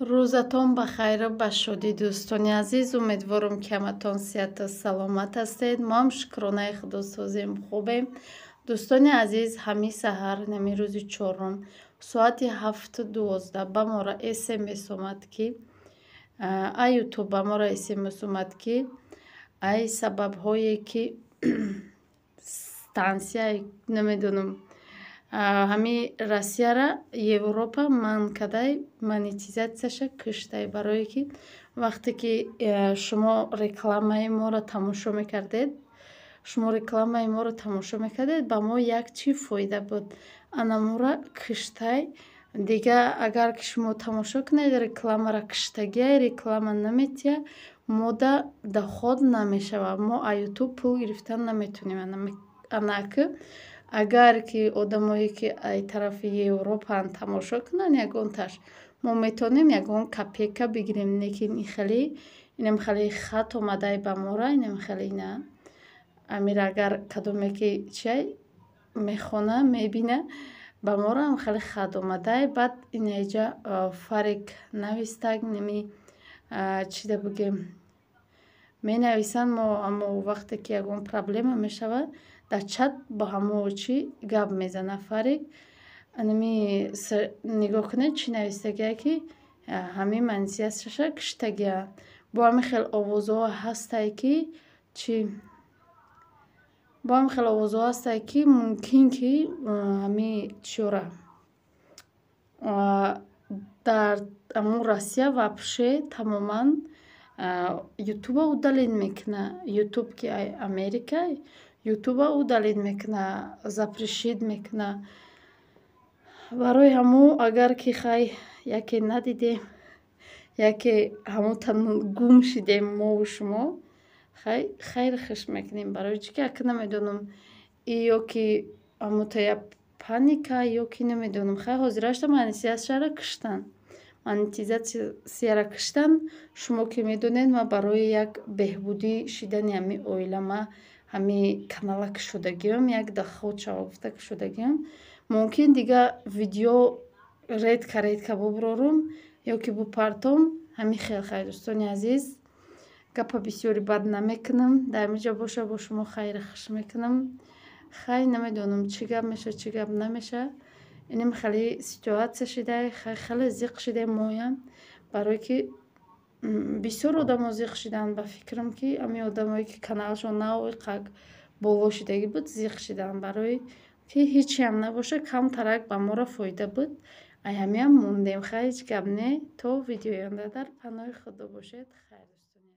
Рӯзатон ба хайру ба шодӣ, дӯстони азиз. Умедворам, ки ҳаматон сиҳату саломат ҳастед. Мо ҳам, шукронаи Худо, созем, хубем. Дӯстони азиз, ҳамин саҳар, нами рӯзи чорум, соати 7:12 ба мора СМС омад, ки а Ютуб ба мора СМС омад, ки ай сабабҳое ки станция, намедонам, ҳамин Россияра Европа манъ кардай, монетизатсияша куштай. Барое ки вақте ки шумо рекламаи моро тамошо мекардед, шумо рекламаи моро тамошо мекардед, ба мо як чӣ фоида буд, анамура куштай. Дига агар ки шумо тамошо кунед, рекламара куштагиай, реклама наметиҳа, мода доход намешавад, мо а Ютуб пул гирифтан наметонем. Анаки агар ки одамое ки ай тарафи Европаанд тамошо кунанд ягонташ, мо метавонем ягон копейка бигирем. Лекин ин хеле, инам хеле хат омадай ба мора, инам хеле ина амир, агар кадоме ки чиай мехона, мебина, ба морам хеле хат омадай. Баъд инаиҷа Фарик навистаг, неми чида бигем, менависанд мо, аммо вақте ки ягон проблема мешавад, дар чат бо ҳамо чӣ гап мезана Фарик. Анами нигоҳ кунед, чӣ навистагия, ки ҳамин монетизатсияша куштагия. Бо ҳамин хел овозҳо ҳастае, ки чӣ, бо ҳамин хел овозҳо ҳастае, ки мумкин ки ҳамин чиёра дар ҳамун Россия вообще тамоман Ютуба удалить мекуна. Ютуб ки Америка, Ютуба удалить мекуна, запрещить мекуна. Барои ҳамун, агар ки хай яке надидем, яке ҳамун гум шидем, мову шумо хай хайр хуш мекунем. Барои чӣ ки ака намедонам, ё ки ҳамута я паника, ё ки намедонам. Хай, ҳозирашта монетизатсияро куштанд, монетизатсияро куштанд. Шумо ки медонед, ман барои як беҳбудӣ шидани ҳамин оила ма ҳамин канала кушодагиам, як доход шава гуфта кушодагиам. Мумкин дига видео редко редко буброрум ё ки бупартом, ҳамин хел. Хай, дӯстони азиз, гапа бисёри бад намекунам. Дар ҳамин ҷо боша, бо шумо хайру хуш мекунам. Хай, намедонам, чӣ гап меша, чӣ гап намеша. Инам хеле ситуация шидай. Хай, хеле зиқ шидаем моям, барое ки бисёр одамо зиқ шиданд. Ба фикрам, ки ҳамин одамое ки каналшон навиқак боло шидагӣ буд, зиқ шиданд, барои ки ҳечиам набоша, камтарак ба моро фоида буд, ай ҳамиам мондем. Хай, ҳеҷ гап не. То видеои оянда дар паноҳи Худо бошед. Хайр, дӯстони.